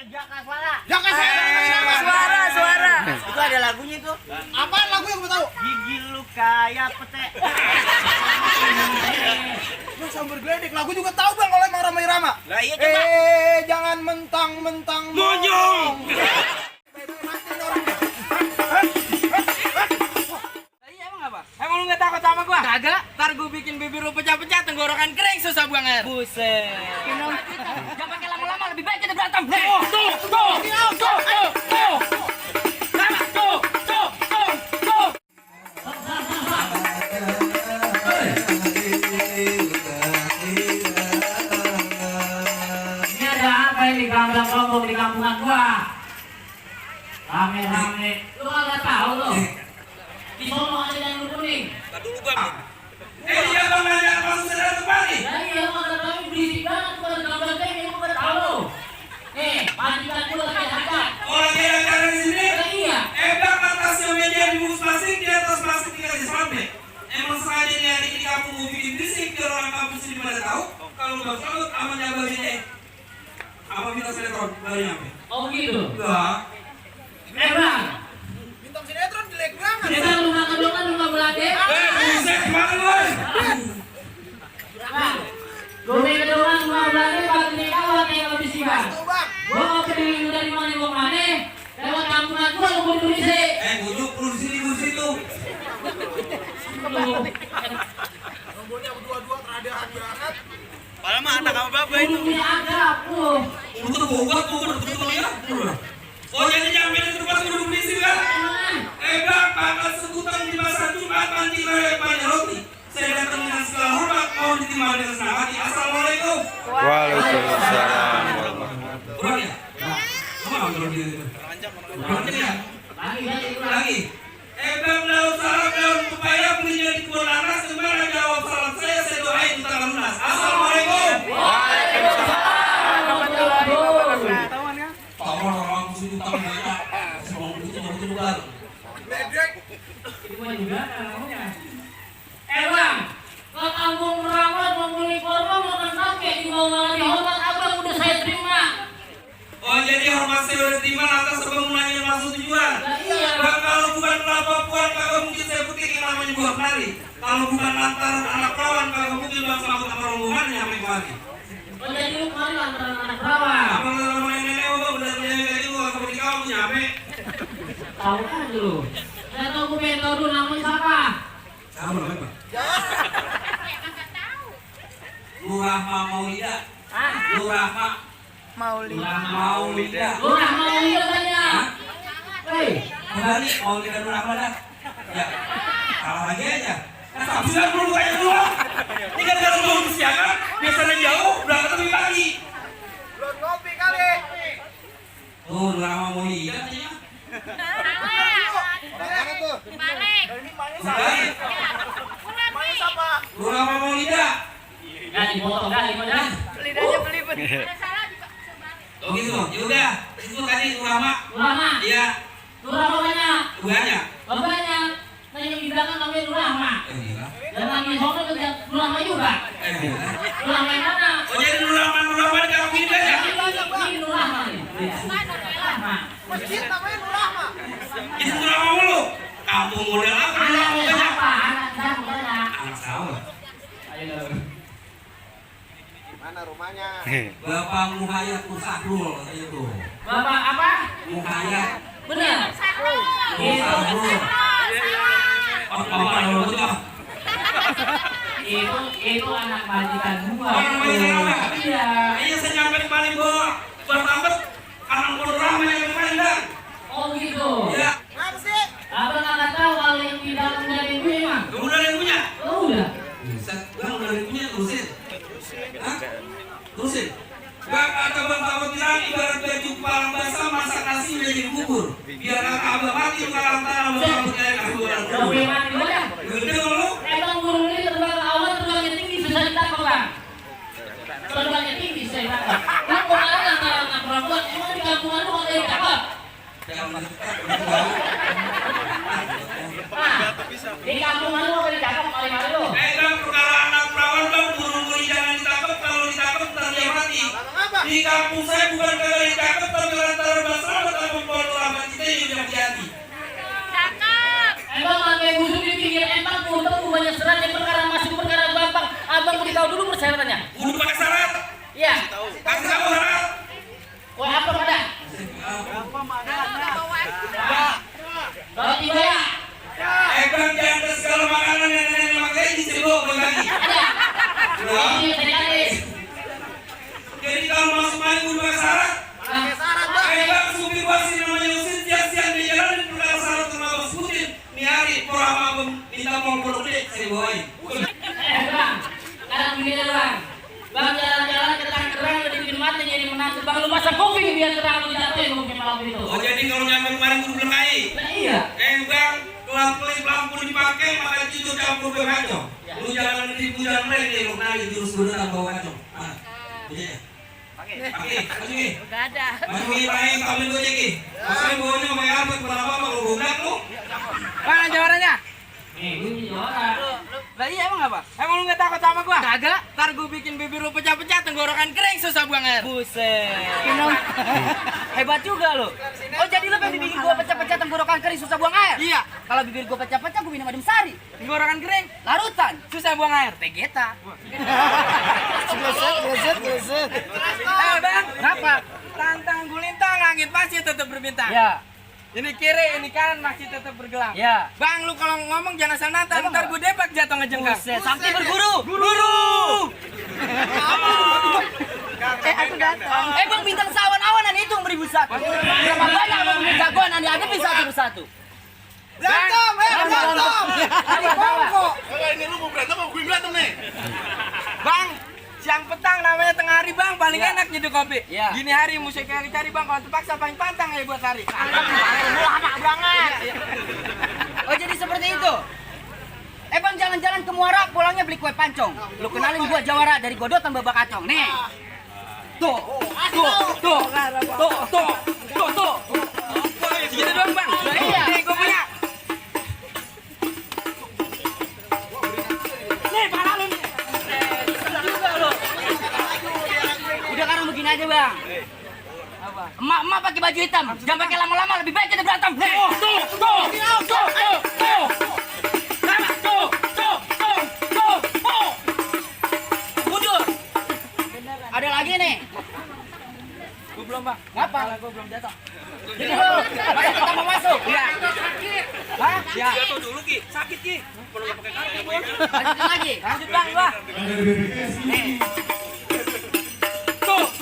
Jaka Suara. Itu ada lagunya itu. Apa lagu yang gue tahu? Gigi lu kayak pete. Lu sambar geledek. Lagu juga tahu bang kalau emang Rama Irama. Lah iya coba. Jangan mentang-mentang Monyong. Iya emang apa? Emang lu nggak takut sama gua? Kagak. Ntar gua bikin bibir lu pecah-pecah, tenggorokan kering, susah buang air. Buset. Jangan pakai lama-lama, lebih baik kita berantem. Ini ada apa ini gamblang rombong di kampungan gua? Rame-rame. Lu kagak tahu lo? Di sono ada yang kuning. Dulu bang. Iya bang, nanya masuk saudara kembali. Ya iya, lu kagak tahu berisik banget gua di gamblang ini, lu kagak tahu. Nih, majikan gua lagi ada. Orang yang ada di sini. Ya iya. Bang, atasnya media dibungkus plastik, di atas plastik dikasih sampai. Emang sengaja nih adik di kampung mau bikin berisik biar orang kampung sini pada tahu. Kalau bang salut aman jaga ini. Apa kita sinetron baru nyampe? Oh gitu. Enggak. Bang. bintang sinetron jelek banget. Kita rumah kedua kan rumah belakang. Buset, kemana lu? Bang. Rumah kedua rumah belakang bagi nikah waktu yang habis sih bang. Tuh bang. Gua mau ke diri dari mana gua mana? Lewat kampungan gua lu kudu berisik. Bujuk lu di sini, lu di situ. Nomornya berdua-dua teradahan banget. Padahal mah anak sama bapak itu. Kudunya agak lu. Lu tuh gua betul ya. Oh jadi nyampe di tempat kudu berisik kan? Bang, makan sebutan di masa Jumat nanti banyak roti. Saya datang dengan segala hormat, mau diterima dengan senang hati. Assalamualaikum. Waalaikumsalam. Kurang ya? Kamu kalau gitu. Kurang ya? Lagi. Bang, daun salam daun pepaya belinya di kebun nanas. Gimana jawab salam saya doain di tangan lunas. Assalamualaikum. Tahu orang musuh itu tahu ya. Semua itu jadi luar. Bang, ke kampung merawat membeli korban makan kakek di bawah dihormat abang udah saya terima. Oh jadi hormat saya udah terima atas pembangunan yang masuk tujuan. Iya. Bang, kalau bukan pelabuhan kagak mungkin saya putih yang namanya buah penari. Kalau bukan lantaran anak perawan kagak mungkin bang selamat sama rombongan nyampe kemari. Oh jadi lu kemarin lantaran anak perawan. Apa nama yang nenek bang udah punya kayak itu kalau di kamu nyampe. Tahu kan lu? Saya tahu gue pengen tahu dulu namanya siapa. Siapa namanya bang? Lurahma Maulida. Lurahma Maulida. Lu nama Maulida tanya. Hei, Kembali Maulida Lurahma dah. Ya, kalah lagi aja. Tapi sudah perlu kayak dulu. Ini kan kalau mau kesiangan, biasanya jauh, berangkat lebih pagi. Belum ngopi kali. Oh, Lurahma Maulida katanya. Orang mana tuh? Balik. Kembali. Mana siapa? Lurahma Maulida. dah dipotong dah gimana? Lidahnya belibet. Ada salah juga sebalik. Oh gitu, ya udah. Itu tadi Lurahma. Lurahma. Iya, Lurahma banyak. buahnya. Banyak. Nah yang di belakang namanya Lurahma. Gila. Dan lagi sono juga Lurahma juga. Gila. Lurahma yang mana? Oh jadi Lurahma di kampung ini kan ya? Ini Lurahma nih. Lurahma. Masjid namanya Nurahma. Itu Lurahma mulu. Kampung model apa? Anaknya Banyak. siapa? Anak siapa banyak? Anak sawah. Ayo. Mana rumahnya? Bapak Muhayat Musahrul katanya tuh. Bapak apa? Muhayat Benar. Sahrul. Musahrul. Oh, bapak lu tuh. Itu anak majikan gua. Oh, anak majikan apa? Iya. Iya saya nyampe kemarin bawa bertambah anak Lurahma yang kemarin dah. Oh gitu. Ya, Kenapa sih? Abang nggak tahu kalau yang di dalam dari gue mah. kemudian yang punya. Oh udah. Buset, bang udah yang punya terusin. Hah? Terusin. Bang kata bang takut bilang ibarat baju palang basah masak nasi udah jadi bubur. Biar kakak abang mati lu kalah tanah bang takut kayak aku orang. Oke mati udah. Gede lu? Emang burung ini terbang ke awan terbangnya tinggi susah ditangkap bang. Terbangnya tinggi susah ditangkap. Kan kemarin antara anak perempuan emang di kampungan lu nggak ditangkap. Di kampungan lu nggak ditangkap kali-kali lu. Bang perkara anak perawan bang burung jangan ditangkap kalau ditangkap ntar dia mati. Abang apa? Di kampung saya bukan kagak ditangkap tapi orang kayak busuk di pinggir empang ketemu banyak serat yang perkara masuk perkara gampang. Abang beritahu dulu persyaratannya. Kudu pakai syarat. Iya. Kasih kamu syarat. Wah, apa ada? Kalau tiba ya. Bang, jangan ada segala makanan yang nenek pakai di sini bagi. Ada. Ini sekali. Jadi kalau masuk main kudu pakai syarat. Bang, supir wasit namanya Usin siang-siang di jalan di perkara syarat sama Bang Putin. Nih hari porama minta mau produk saya bawain. Bang, sekarang begini bang. Bang jalan-jalan terang-terang udah dibikin mati jadi menantu. Bang lu masak kopi biar terang lu jatuhin mungkin malam itu. Oh jadi kalau nyampe kemarin kudu belum naik. Nah iya. Bang, lampu dipakai maka itu campur ke kacau. Lu jangan tipu jalan lain deh, lu naik jurus beneran bawa kacau. Ah, iya. Pakai, Enggak ada. maju ini pakai kami gue ceki. Masalah bawanya pakai apa? Kenapa kalau goblok lu? Mana jawarannya? Nih, ini juara. Lah iya emang apa? Emang lu nggak takut sama gua? Kagak. Ntar gua bikin bibir lu pecah-pecah, tenggorokan kering, susah buang air. Buset. Hebat juga lo. Oh jadi lu pengen bikin gua pecah-pecah, tenggorokan kering, susah buang air? Iya. Kalau bibir gua pecah-pecah, gua minum adem sari. Tenggorokan kering, larutan, susah buang air. Tegeta. Gleset. Bang, kenapa? Tantang gulintang, langit pasti tetap berbintang. Ya. Ini kiri, ini kanan masih tetap bergelang. Ya. Bang, lu kalau ngomong jangan asal nantang, ntar gue depak jatuh ngejengkang. Buset, sakti berguru. Guru. Aku datang. Bang, bintang sawan-awanan itu yang 1001. Berapa banyak bang bintang jagoan yang dihadapi satu persatu? Berantem, berantem. Ada kok. Ini lu mau berantem apa gue berantem nih? Bang, siang petang namanya tengah hari bang, paling enak nyeduh kopi. Ya. Gini hari musik yang dicari bang, kalau terpaksa paling pantang ya buat hari. Lama banget. Oh jadi seperti itu. Bang jalan-jalan ke Muara, pulangnya beli kue pancong. Lu kenalin gua Jawara dari Godotan Babak Kacong. Nih. Tuh. Gitu doang bang. Iya. Nih gua punya. Nih pala lu nih. Juga lu. Udah sekarang begini aja bang. Emak-emak pakai baju hitam, jangan pakai lama-lama, lebih baik kita berantem. Mundur. Ada lagi nih. Gue belum bang. Ngapa? Gue belum jatuh. Jadi lo, kita mau masuk. Iya. Hah? Ya. Jatuh dulu Ki, sakit Ki. Kalau nggak pakai kaki boleh. Lanjut lagi. Lanjut bang, gua. Nih. Tuh.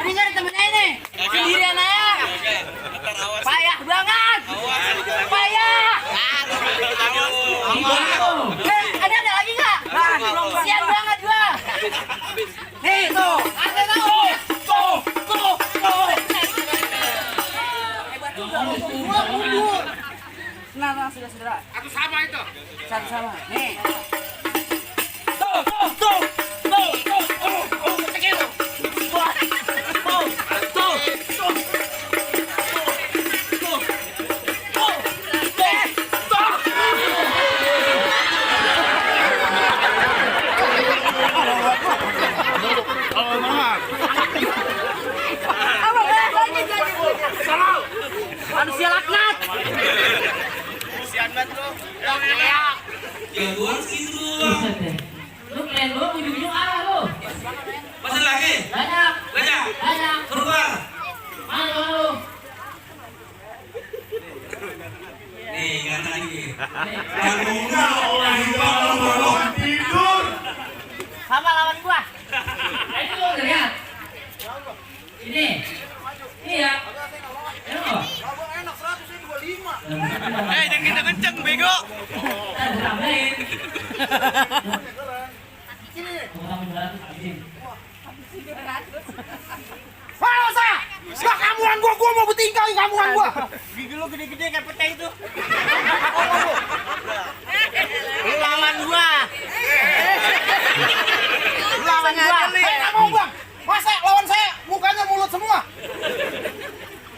Ini nyari temennya ini. Sendirian aja. Payah banget. Payah. Ada lagi nggak? Sian banget gua. Nih tuh. Ada tahu. Tuh. Hebat juga. Gua mundur. Nah, saudara. Aku sama itu. Sama. Nih. Manusia laknat. Jagoan segitu doang. Buset deh. Lu keren lu, ujung-ujung arah lu. Masih lagi? Banyak. Banyak. Keluar. Mana lu? Nih, kata lagi. Enggak orang belum tidur. Sama lawan gua. Nah, itu lu lihat. Ini. Iya. Enak. Enak 100 ini 25. Jangan kenceng bego. Tambahin. Halo saya. Gak kamuan gua mau bertingkah kamuan gua. Gigi lu gede-gede kayak pecah itu. Lu lawan gua. Nggak mau bang. Masa lawan saya mukanya mulut semua.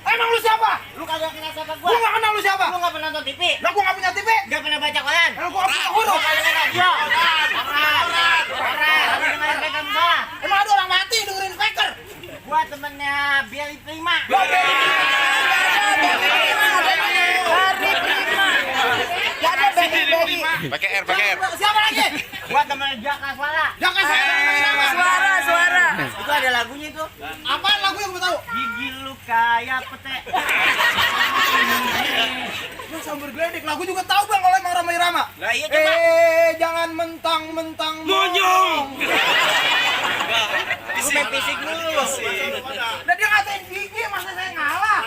Emang lu siapa? Lu kagak kena siapa Gua nggak kenal lu siapa. Lu nggak pernah nonton TV? Lah gua nggak punya TV. Nggak pernah baca koran? Emang gua nggak punya huruf. Nggak dengerin radio? Orang. Tapi dengerin mereka semua. Emang ada orang mati dengerin speaker. Gua temennya Billy Prima. Pakai R, pakai R. Siapa lagi? Gua temennya Jaka Suara. Jangan Suara. Itu ada lagunya itu. Apaan lagu yang gua tahu? Gigi lu kayak pete. Lu sambar geledek. Lagu juga tahu Bang kalau emang Rama Irama. Lah iya coba. Jangan mentang-mentang Monyong. Lu main fisik dulu. Dan dia ngatain gigi, masa saya ngalah?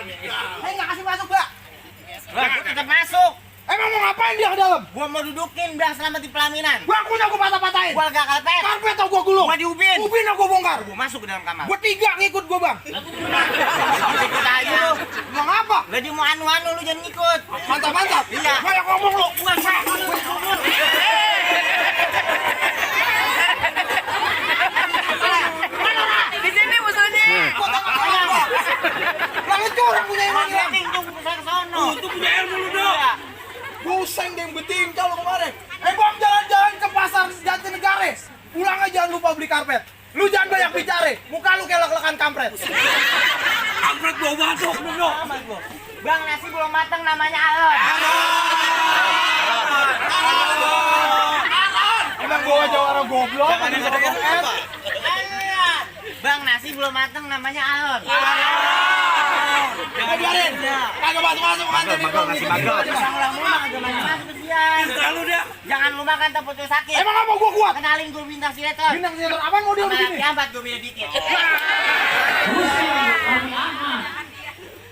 Saya nggak kasih masuk, Mbak. Lah, gua tetap masuk. Emang mau ngapain dia ke dalam? Gua mau dudukin biar selamat di pelaminan. Gua punya gua patah-patahin. Gua gak karpet. Karpet tau gua gulung. Gua diubin. Ubin aku bongkar. Gua masuk ke dalam kamar. Gua 3 ngikut gua, Bang. Ikut aja lu. Emang apa? Lah dia mau anu-anu lu jangan ikut. Mantap-mantap. Iya. Banyak ngomong lu. Gua Di sini musuhnya. Gua tak apa-apa. Lalu curang punya emang Emang hilang. penting jung saya ke sono. Itu punya R mulu dong. Iya. Buseng deh beting kalau kemarin. Bang jalan-jalan ke pasar Jatinegara. Pulangnya jangan lupa beli karpet. Lu jangan banyak bicara. Muka lu kayak lek-lekan kampret. Kampret gua batuk dulu. Sama gua. Bang, nasi belum matang namanya Alon. Emang gua aja orang goblok. Bang, nasi belum matang namanya Alon. Jangan biarin. Kagak masuk-masuk kantor nih Bang. Bang, ulang mulu agak masuk kesian. Terlalu dia. Jangan lu makan takut lu sakit. Emang apa gua kuat? Kenalin gua bintang sinetron. Bintang sinetron apaan model Sama begini? Kiamat gua beda dikit.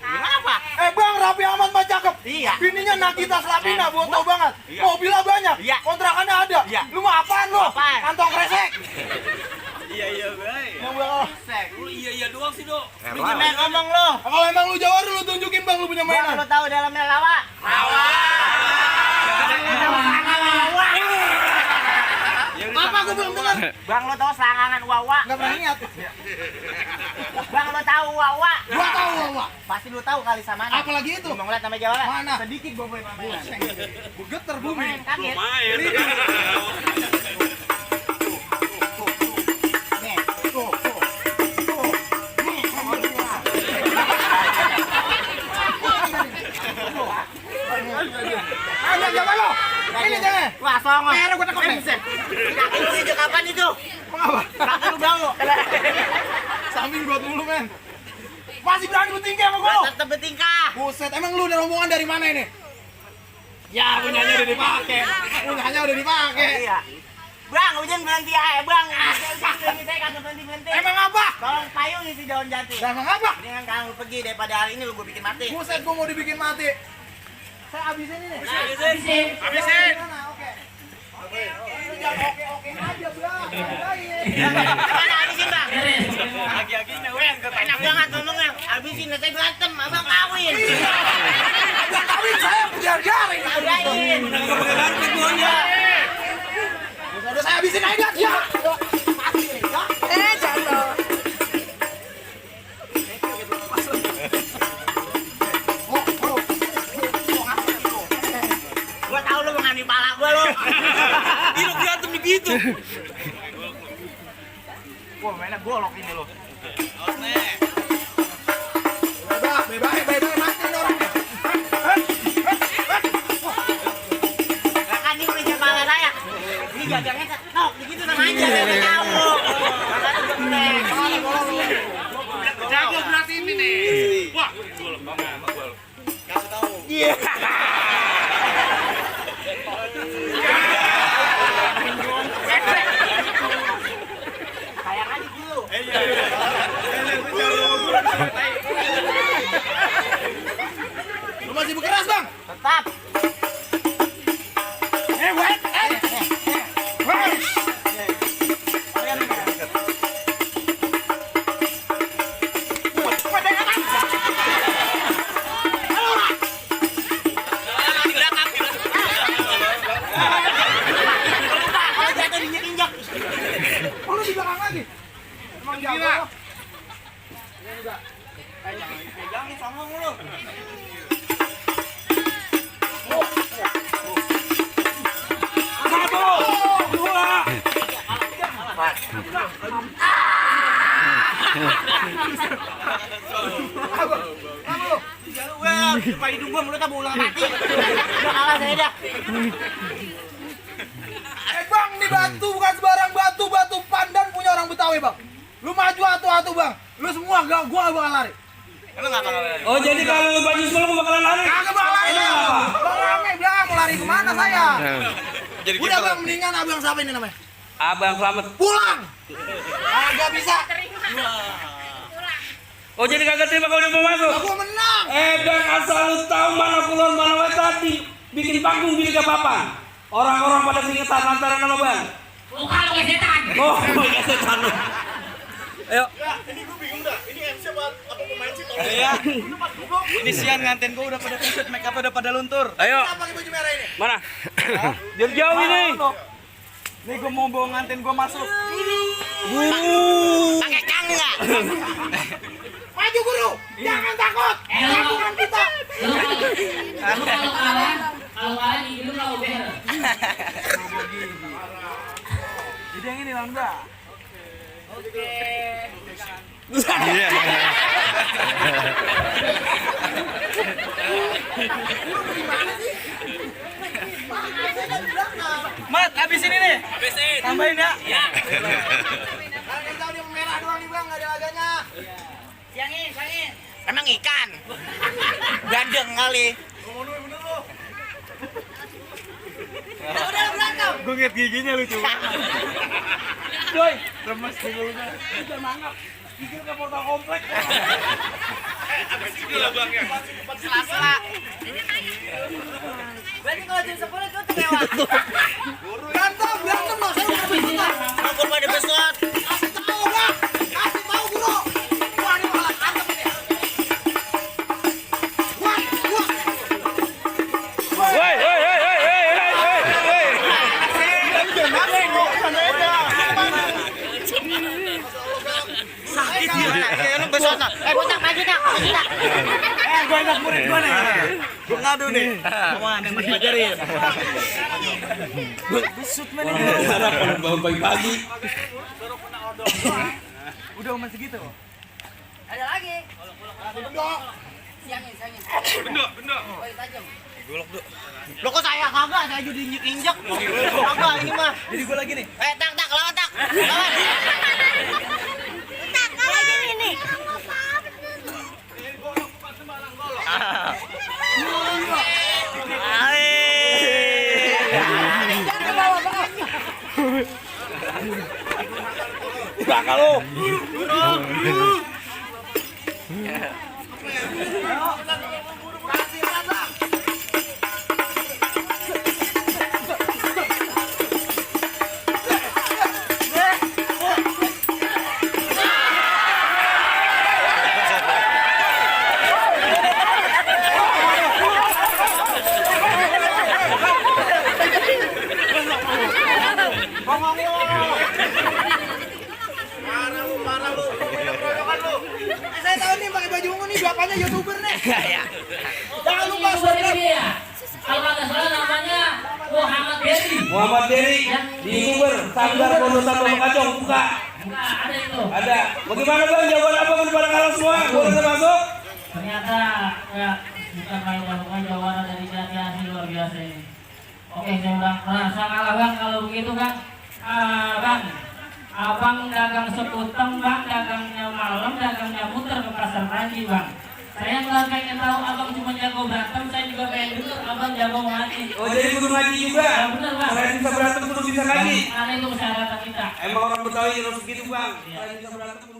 Gimana apa? Bang, Raffi Ahmad mah cakep. Iya. Bininya Nagita Slavina, gua tau banget. Iya. Mobilnya banyak. Iya. Kontrakannya ada. Iya. Lu mah apaan lu? Apaan? Kantong kresek. Iya, baik. Yang gua Lu iya doang sih, Dok. Lu gimana ngomong lu? kalau emang lu Jawa lu tunjukin Bang lu punya Bang, mainan. lu tahu dalamnya lawa? Apa gua belum dengar? Bang, lu tahu selangkangan wawa? Enggak pernah ingat. Bang, lu tahu wawa? Gua tahu Wawa. Pasti lu tahu kali sama mana? Apalagi itu? Gua mau ngeliat sama Jawa lah. Mana? Sedikit gua boleh main. Gua geter bumi. Main kaget. Main. Nih. Tuh. Ayo jangan lo. Ini jangan. Wah, songong. Merah gua tekuk nih. Kaki lu sejak kapan itu? Mengapa? Kaki lu bau. Samping gua mulu men. Masih berani bertingkah sama gua. Tetep bertingkah. Buset, emang lu udah rombongan dari mana ini? Ya, punyanya udah dipakai. Punyanya udah dipakai. Iya. Bang, hujan berhenti aja, Bang. Berhenti, saya kagak berhenti. Emang apa? Tolong payung isi daun jati. Emang apa? Dengan kamu pergi daripada hari ini lu gua bikin mati. Buset, gua mau dibikin mati. Saya habisin ini. Habisin. Mana? Oke. Lu jangan oke aja, Bang. Mana habisin, Bang? Agi-aginya wen Enak banget ngomongnya. Habisin, saya berantem, abang kawin. Gak kawin saya biar-biarin. Kawin. Udah saya habisin aja dia. Jatuh. Gua tahu lu mengambil pala gua lu. Hidup berantem begitu. Wah, mainnya golok ini lu. Bebas, mati nih orangnya. Kan ini udah jempala saya. Ini gagangnya tok, begitu sama aja dari jauh. Makanya gembek. Jago berarti ini nih. Wah, gol. Kasih tahu. Iya. Kayak aja dulu. Lu masih berkeras, Bang? Tetap. Wait. Kalau jatuh diinjak-injak. Oh, lu di belakang lagi. Emang jago lo. Pegangin songong lu. dapat. Wah, Pak hidung gua mulutnya bau ulang mati. Udah kalah saya dah. Bang, ini batu bukan sembarang batu, batu pandan punya orang Betawi, Bang. Lu maju atu-atu, Bang. Lu semua gua gak bakal lari. Emang enggak bakal. Oh jadi kalau lu baju semua lu bakalan lari? Kagak bakal lari. Bang Rame bilang mau lari kemana saya? Udah Bang, mendingan abang siapa ini namanya? Abang Slamet. Pulang. Kagak bisa. Oh jadi kagak terima kalau udah mau masuk? Gua menang. Bang asal lu tahu mana kulon mana tadi bikin panggung di Liga Papan. Orang-orang pada keringetan lantaran nama Bang. Bukan kayak setan. Oh, kayak setan lu. Ayo. Ini gua bingung dah. Ini MC apa pemain sih? Iya. Ini sian nganten gua udah pada kusut, make up udah pada luntur. Ayo. Kenapa pakai baju merah ini? Mana? Jauh jauh ini. Nih gua mau bawa nganten gua masuk. Pakai kang enggak? Maju guru. Jangan takut. Lakukan kita. Lu kalau kalah di lu kalau ber. Jadi yang ini Bang Bang. Mat, habis ini nih. Habisin. Tambahin ya. Iya. Kalian tahu dia merah doang nih, Bang, enggak ada laganya. Siangin. Emang ikan. Gandeng kali. Udah berantem. Gue ngeliat giginya lucu. Coy, lemes giginya. Udah mangap. Gigi udah portal komplek. Abis ini lah Bang ya. Sela-sela. Berarti kalau jam 10 itu lewat. Berantem loh, saya udah berputar. Aku pada besot. Kasih tahu, Bang. Kasih tahu, guru. Wah, ini malah berantem ini. Wah. Woi. Sakit ya. Lu besot nah. Botak maju dah. Gue enak murid gue nih. Gue ngadu nih. Sama yang mau diajarin. Besut men ini. Sarapan bangun pagi-pagi. Udah masih gitu. Ada lagi. Bendok. Siangin. Bendok. Woi, tajam. Lo kok saya kagak, saya jadi injek-injek. Kagak ini mah. Jadi gue lagi nih. Tak, lawan tak. Lawan. Tak, lagi ini. Bakal lu. Saya tahu nih pakai baju ungu nih, bapaknya YouTuber nih. Iya. Jangan lupa YouTuber subscribe. ini ya. Kalau nggak salah namanya Muhammad Dery. Muhammad Dery di Uber Sanggar Pondok Satu Bekacong buka. Nah, ada itu. Ada. Bagaimana Bang? Jawaban apa pada kalah semua? Gua udah masuk. Ternyata ya bukan main jawaban dari Jati Asih luar biasa ini. Oke, saya udah merasa kalah Bang kalau begitu Bang. Bang, abang dagang sekuteng Bang, dagangnya malam, dagangnya muter ke pasar Panji Bang. Saya nggak pengen tahu abang cuma jago berantem, saya juga pengen dengar abang jago ngaji. Oh jadi kudu ngaji juga. Ya, bener, Bang. Selain bisa berantem kudu bisa ngaji. Ada itu persyaratan kita. Emang orang Betawi harus gitu Bang. Selain bisa berantem kudu